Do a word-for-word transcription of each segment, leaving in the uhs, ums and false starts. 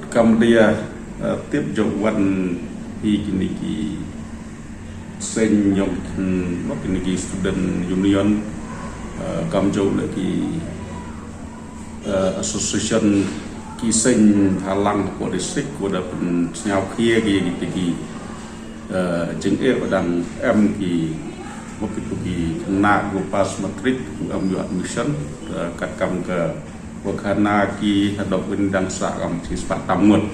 Kam da ya, eh, tip jooh wan hi kini ki seng yong, hmm, mo kini ki student union, eh, kam jooh le ki, eh, association ki seng halang hapoh district, wa da pynsñiaw khia ki ya ki tiki, eh, jingeh wa dang em ki, mo ki tu ki khynnah wa pass matric, wa em yoh admission, eh, katkam ka wa khana ki hadooh wa dang sah kam chi spah tam ngut,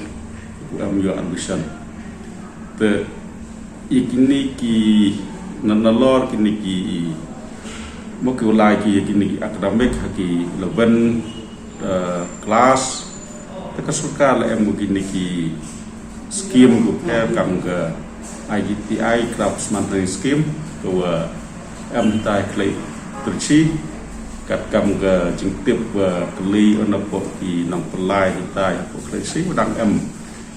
wa em yoh admission. Te, i kini ki, na, nalor kini ki, mo ki wa lai ki, kini ki academic, ha ki eleven, eh, class. Te ka sorkar la em wa kini ki scheme wa phær kam ka I T I, Craftsman Training Scheme, ka wa em hitai Khlei Tyrshi, katkam ka jingtip wa kylli o na poh ki nongpynlai hitai poh Khlei Tyrshi, wa dang em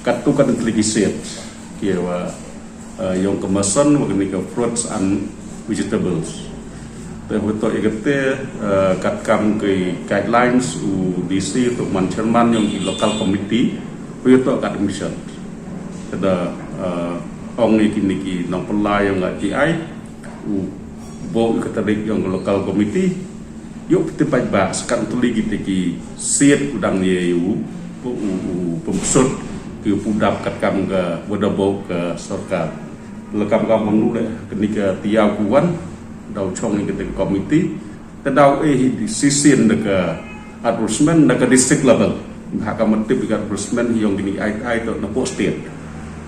katto katne tylli ki seat, ki wa, eh, yong ka masan wa kini ka fruits and vegetables. Te wa toh ya kate, eh, katkam ki guidelines u D C toh man chairman yong ki local committee, wa ya toh ka admission. Te da, eh, ong ya kini ki nongpynlai yong I T I, u booh ka tarik yong ka local committee, yoh pyntip paidbah, sa katne tylli ki te ki seat u dang ye u, u, u, u pynpsut, ki u pudap katkam ka wa da booh ka sorkar. La kam ka manu le, kini ka tayaaw ku wan, daw chong ni ka te committee, te daw e hi decision da ka advertisement da ka district level. Ha ka matip ka advertisement yong kini I T I toh na poh state.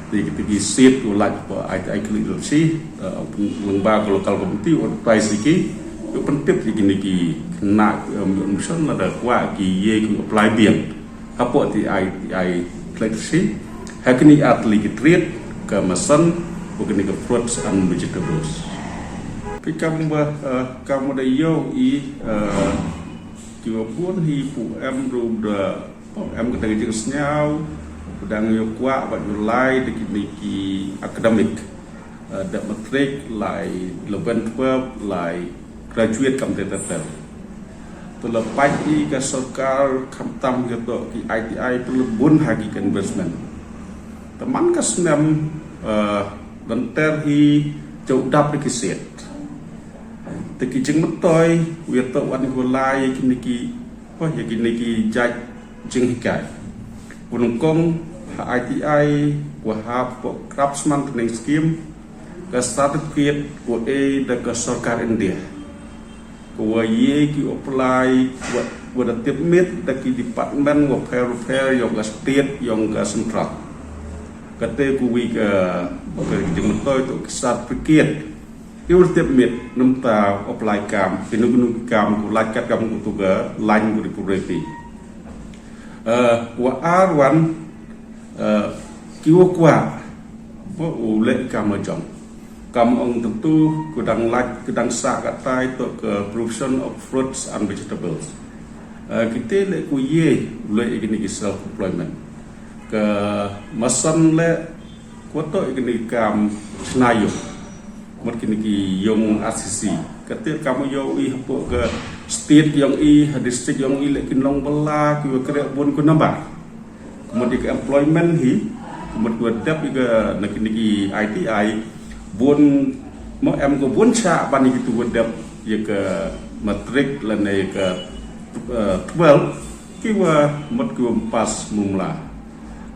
Te ki, te ki seat u lait poh I T I Khlei Tyrshi, eh, lyngba ka local committee, u advise ki, u pyntip ki kini ki khynnah, em, admission lada kwah ki ye ki apply biang hapoh I T I, I T I Khlei Tyrshi, ha kini ar tylli ki trade, ka masan, wa kini ka fruits and vegetables. Phi kam wa, eh, kam wa da yoh i, eh, ki wa bun hi pu em ru da, em ka da ka jingsñiaw, wa dang yoh kwah, wa yoh lai, da kini ki academic, eh, da matric, lai eleven twelve, lai graduate kam te te te. Te la pait i ka sorkar khamtam ya toh ki I T I, te la bun ha ki investment. Te man ka snem, eh, lynter hi jooh dap da ki seat. Te ki jingmyntoi, wa ya toh wan wa lai ya kini ki, oh, ya kini ki jait jinghikai. Wa nyngkong ha I T I, wa hapoh Craftsman Training Scheme, ka certificate wa e da ka sorkar India. Ka wa ye ki apply, wa, wa da tipmit da ki department wa phær wa phær yong ka state, yong ka central. Kate ka wi ka, ka jingmyntoi toh ki certificate. Ki wa da tipmit namar ta apply kam, kino kino ki kam, ko lait katkam ko tu ka line ko di pureti. Eh, wa ar wan, eh, ki wa kwah, wa u leh i kam la jong. Kam ong tentu, ko dang lait, ko dang sah katai toh ka provision of fruits and vegetables. Eh, kite le ko ye, u leh i kini ki self employment. Ka masan le, ko toh i kini ki kam chna yung. Mut kini ki yung R C C. Kate kam yoh i hapoh ka state yong i, ha district yong i le kin long bala, ki wa kreh bun ko nambar. Ka mut i ka employment hi, ka mut ki wa dep i ka na kini ki I T I, bun mo em ko bun cha ban i ki tu wa dep ya ka matric lane ya ka, eh, twelve, ki wa mut ki wa pass mumla.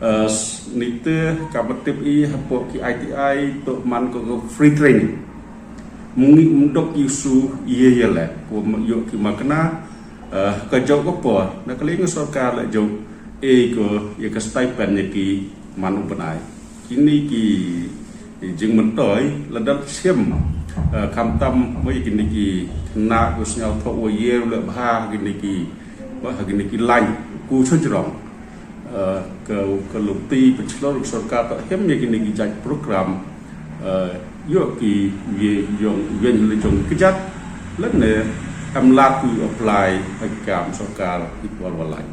Eh, s-, nite ka matip i hapoh ki I T I toh man ko ko free training. Mungi mdok i su ye ye le, ko ma-, yoh ki makna, eh, ka jooh ko por, na ka liang sorkar le jooh, e ko, ya ka stipend ya ki man u bnai. Kini ki jingmyntoi, lada chem, eh, khamtam, mo ya kini ki khynnah ko sñiaw thoh wa ye le bha kini ki, wa kini ki line, ku chujrong. Eh, ka, ka lukti pynchlur sorkar toh hem ya kini ki jait program, eh, yoh ki ye yong, yen le jong ki jait, lane em lad ki apply ha ki kam sorkar i por wa lai.